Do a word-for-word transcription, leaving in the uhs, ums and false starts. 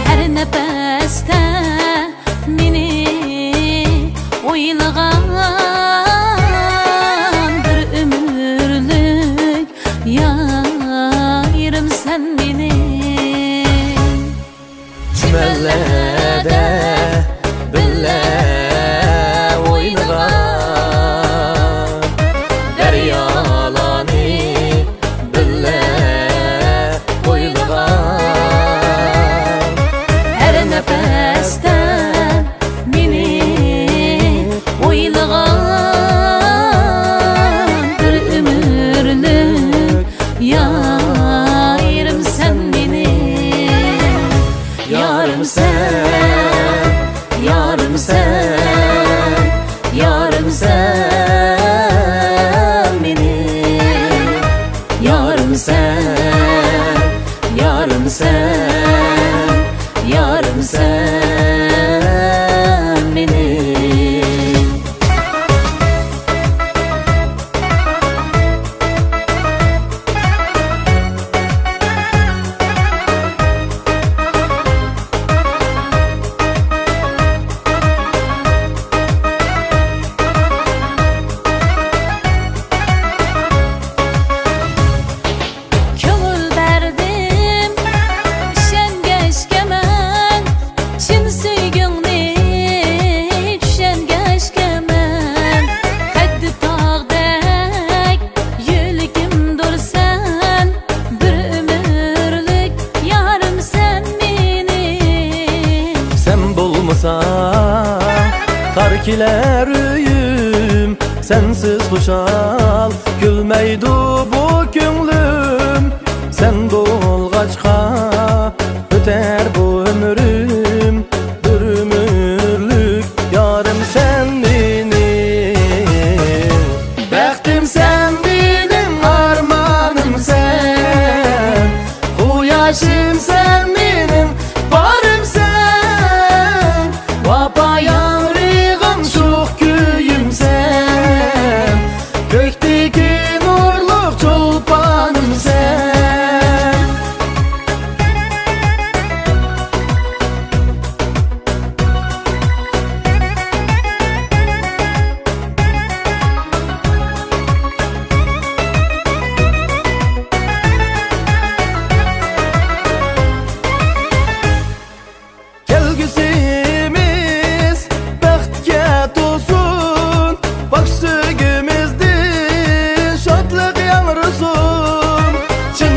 ھەر نەپەستە مېنى ئويلىغان، بىر ئۆمۈرلۈك يارىم سەن مېنىڭ. چىمەنلەردە بىللە ئوينىغان، دەريالارنى بىللە بويلىغان، ھەر نەپەستە مېنى ئويلىغان، بىر ئۆمۈرلۈك يارىم سەن مېنىڭ. يارىم سەن، يارىم سەن، يارىم سەن مېنىڭ. يارىم سەن، يارىم سەن، يارىم سەن مېنىڭ. كۆڭۈل بەردىم ئىشەنگەچكە مەن، چىن سۆيگۈڭنى چۈشەنگەچكە مەن، قەددى تاغدەك يۆلىكىمدۇر سەن، بىر ئۆمۈرلۈك يارىم سەن مېنىڭ. سەن بولمىساڭ تار كېلەر ئۆيۈم، سەنسىز خۇشال كۈلمەيدۇ بۇ كۆڭلۈم. سەن بولغاچقا ئۆتەر بۇ ئۆمرۈم، بىر ئۆمۈرلۈك يارىم سەن مېنىڭ. بەختىم سەن مېنىڭ، ئارمانىم سەن، قۇياشىم سەن مېنىڭ، بارىم سەن، ۋاپا يارىغىم، شوخ كۈيۈم سەن، كۆكتىكى نۇرلۇق چولپانىم سەن. كەلگۈسىمىز بەختكە تولسۇن، پاك سۆيگۈمىزدىن شادلىق ياڭرىسۇن. چىن